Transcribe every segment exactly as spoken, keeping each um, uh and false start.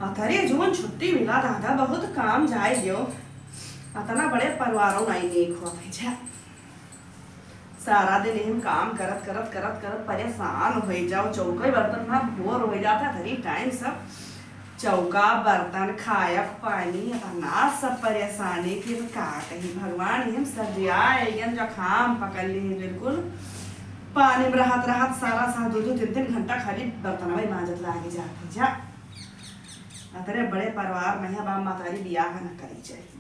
अतरे जौन छुट्टी मिला दादा, बहुत काम जाए गयो। अतना बड़े परिवारों नाई नीक होत है, छे। सारा दिन एहम काम करत, करत, करत, करत परेशान होइ जाओ। चौका बर्तन ना भोर होइ जाता, अतरी टाइम सब चौका बर्तन, खायक पानी, अतना सब परेशानी कि का कही भगवान, एहम सर्दिया एकदम जुकाम पकड़ ली है बिल्कुल। पानी में रहत, रहत सारा साथ दो, दो, तीन, तीन घंटा खाली बर्तनवा मांजत लागे जात है जा। अतरे बड़े परिवार में है, बाप मतारी बियाह न करी चाहिए।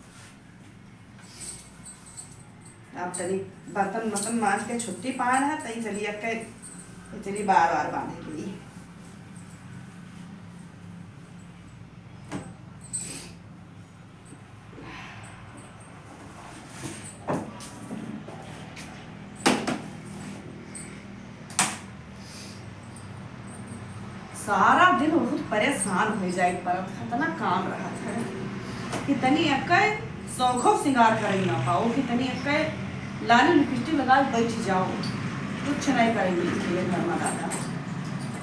अब तनी बर्तन वर्तन मांज के छुट्टी पाए रहा, तई चली अक्के, चली बार बार बांधे के लिए। सारा दिन बहुत परेशान होइ जाए परत, इतना काम रहत है कि तनी एक्के शौखो सिंगार करे ना पाओ, कि तनी एक्के लाली लिपस्टिक लगा के बैठ जाओ, कुछ नहीं करेंगे ये घर में दादा,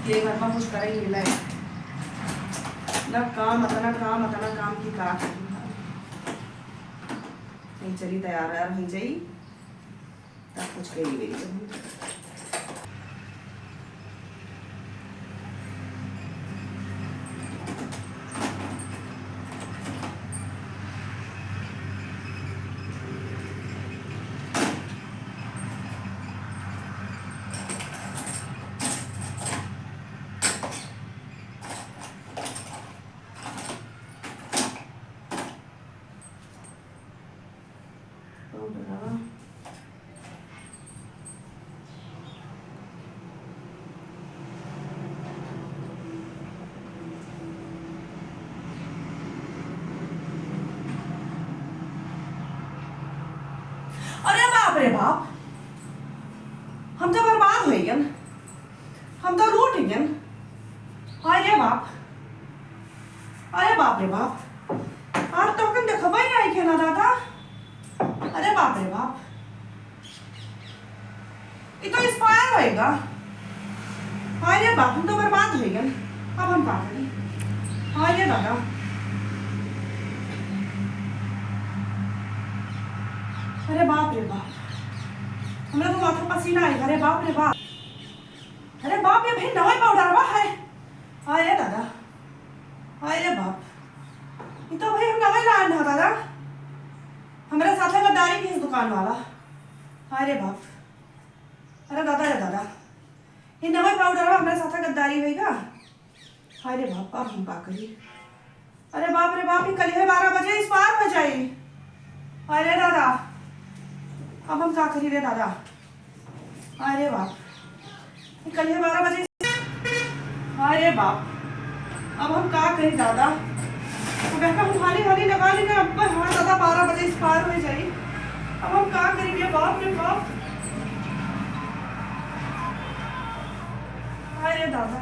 ये घर में कुछ करेंगे नहीं ना काम, इतना काम, इतना काम की का करी। नहीं चली तैयार वैयार हो जाई। तब कुछ कही गई तो। अरे बाप रे बाप, हम तो बर्बाद होइ गन, हम तो लूट गन। अरे बाप, अरे बाप रे बाप, आज तो कन देखबे नहीं किया ना दादा। अरे बाप रे बाप, ये तो expire होएगा। हाय रे बाप, हम तो बर्बाद होइ गन। अब हम का करी? हाय रे दादा, अरे बाप रे बाप, हमरा तो माथा पसीना आएगा। अरे बाप रे बाप, अरे बाप, ये भाई नवा पाउडरवा है। हाय रे दादा, हाय रे बाप, ये तो भाई हम नवा लान है दादा। हमरा साथे गद्दारी किहिस दुकान वाला। हाय रे बाप। अरे दादा रे दादा, ये नवा पाउडरवा हमरा साथे गद्दारी होइगा। हाय रे बाप, अब हम का करी? अरे बाप रे बाप, ये कलिहे बारह बजे expire हो जाई। अरे दादा, अब हम का करी रे दादा? अरे बाप, ये कलिहे बारह बजे। अरे बाप, अब हम का करी दादा? अब एका हम हाली हाली लगा ली ना, अब हमारा दादा बारह बजे expire हो जाई। अब हम का करी रे बाप रे बाप? अरे दादा,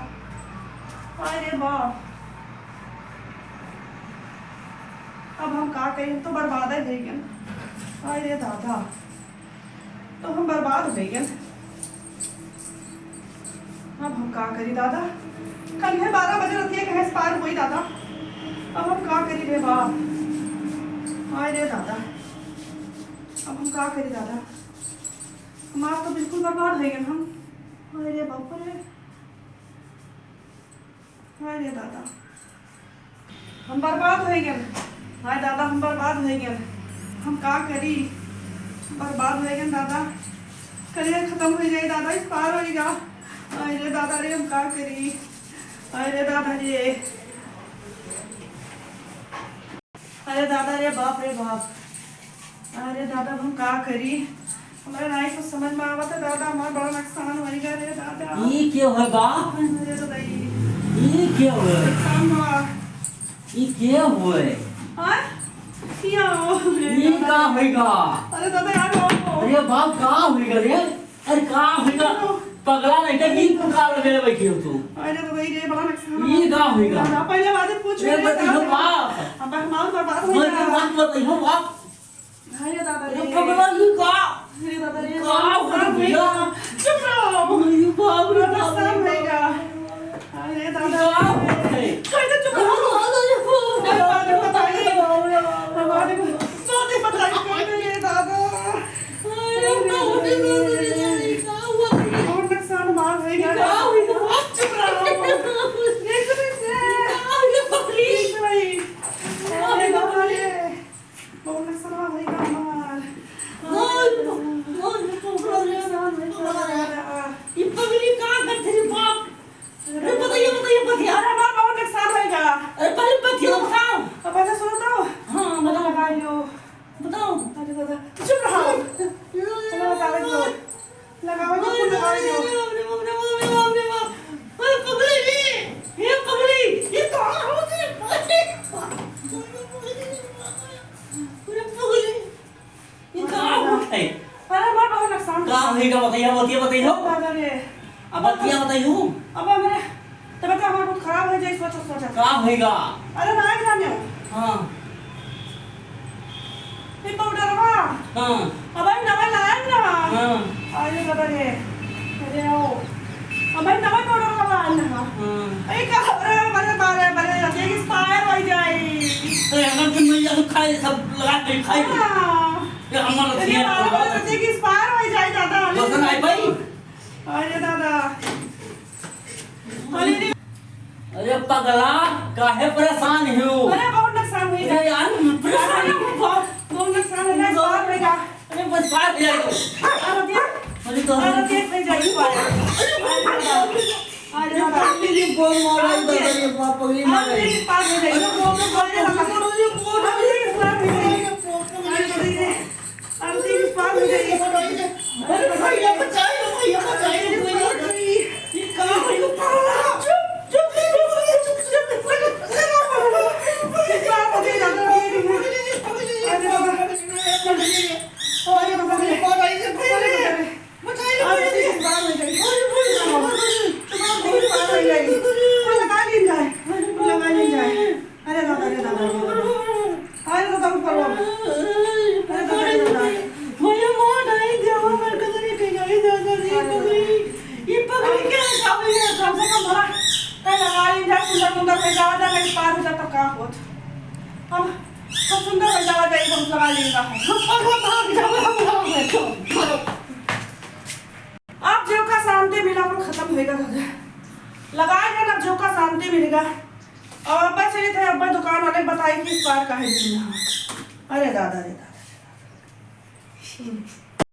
अरे बाप, अब हम का करी, हम तो बर्बाद है भैया। अरे दादा, तो हम बर्बाद होइ गन। अब हम का करी दादा? कलिहे बारह बजे रतिया कहे expire होई दादा। अब हम का करी रे बाप? हाय रे दादा, अब हम का करी दादा? हम आज तो बिल्कुल बर्बाद होइ गन हम। हाय रे बाप रे। हाय रे दादा, हम बर्बाद होइ गन। हाय दादा, हम बर्बाद होइ गन। हम का करी? बर्बाद होइ गन दादा। करियर खतम होइ जाई दादा, expire होइगा। हाय रे दादा रे, हम का करी? हाय रे दादा रे। अरे दादा रे बाप रे बाप, अरे दादा, हम का करी? हमरा नाई कुछ समझ में आवत है दादा, हमार बड़ा नुकसान होइगा रे दादा। ई के होय बाप? अरे दादा, ई ई के होय? नुकसान हुआ। ई के होय? हाँ? किया हो? ई का होइगा? अरे दादा, यार, आओ। अरे बाप, का होइगा रे? अरे का होइगा? पगला नहीं का, नींद पुकार लगे बैठी हो तू। अरे तो भाई रे, बड़ा नुकसान ई का होइगा? दादा, पहले बात पूछ ए, ले बताइयो दादा। बाप। अब हमार बर्बाद हो मत गया। मत बताइयो बाप। अरे दादा अरे रे। पगला ई का? अरे दादा रे, का बड़ा हो नुकसान गया? होइगा। चुप रहो। अरे बाप रे, बड़ा नुकसान होइगा। अरे दादा का रे। होइगा? अरे चुप रहो। बतिया बताई हो? दादा रे। अब बतिया बताई हो? अब हमरे तबियत हमार बहुत खराब होइ जाई, सोचत, सोचत। का होइगा? अरे, नाहीं जाने हो। हाँ। ई पाउडरवा। हाँ। अब ई नवा लाएन ना। हाँ। अरे दादा रे। अरे आओ। अब ई नवा पाउडरवा लाएन ना। हाँ। अरे का, अरे, अरे, अरे, अरे, अरे, expire होइ जाई। अरे, अगर तुम नहीं जाओ, खाए, सब लगा के खाए। हाँ। ये हमारा अरे, अरे, अरे, expire होइ जाई दादा। दोसर आई भाई। अरे दादा। अरे रे। अरे पगला, काहे परेशान हो? अरे बहुत नुकसान होइ जाई। अरे यार, परेशान हो। बहुत, बहुत नुकसान होइ जाई, expire होइ जाई। अरे बस बात हो जाए तो। अरे देख। अरे तो अरे देख, होइ जाई, expire। अरे दादा। अरे दादा। ये कौन मारा है दादा, ये बाप पगली मारा है। अरे expire होइ जाई। अरे बाप रे बाप, अरे दादा। अरे expire होइ जाई। अरे दादा रे। अरे तेरी बात हो गई। अरे भैया, बचाई लो भैया, बचाई लो भैया। ये कहाँ है? चुप, चुप, चुप, चुप, चुप, चुप। अरे बाबा। अरे बाबा रे। बचाई लो भैया। अरे तेरी बात हो गई। अरे बाबा रे। लगा ली जाए। लगा ली जाए। अरे दादा, अरे दादा, अरे दादा। अरे दादा, ऊपर वाला। अरे दादा, अरे दादा। भैया, मार डाली, जावा, मेरे को तो नहीं कहीं जाने, दादा, ये पगली, ये पगली क्या है, क्या पगली है? कम से कम थोड़ा कहीं लगा ली जाए, सुंदर मुंदर हो जावा, जा, नहीं पार हो जा, तो का होत? हम, हम सुंदर हो जावा, जाए, हम लगा ली जाए। हम पगला भाग जावा, हम भाग जाए, चलो, चलो। अब जो का शांति मिला, वो खत्म होएगा, दादा। लगाए है ना, जो का शांति मिलेगा। अब अब्बा चलित है, अब्बा दुकान वाले क बताई कि expire काहे दिन रहा। अरे दादा रे दादा।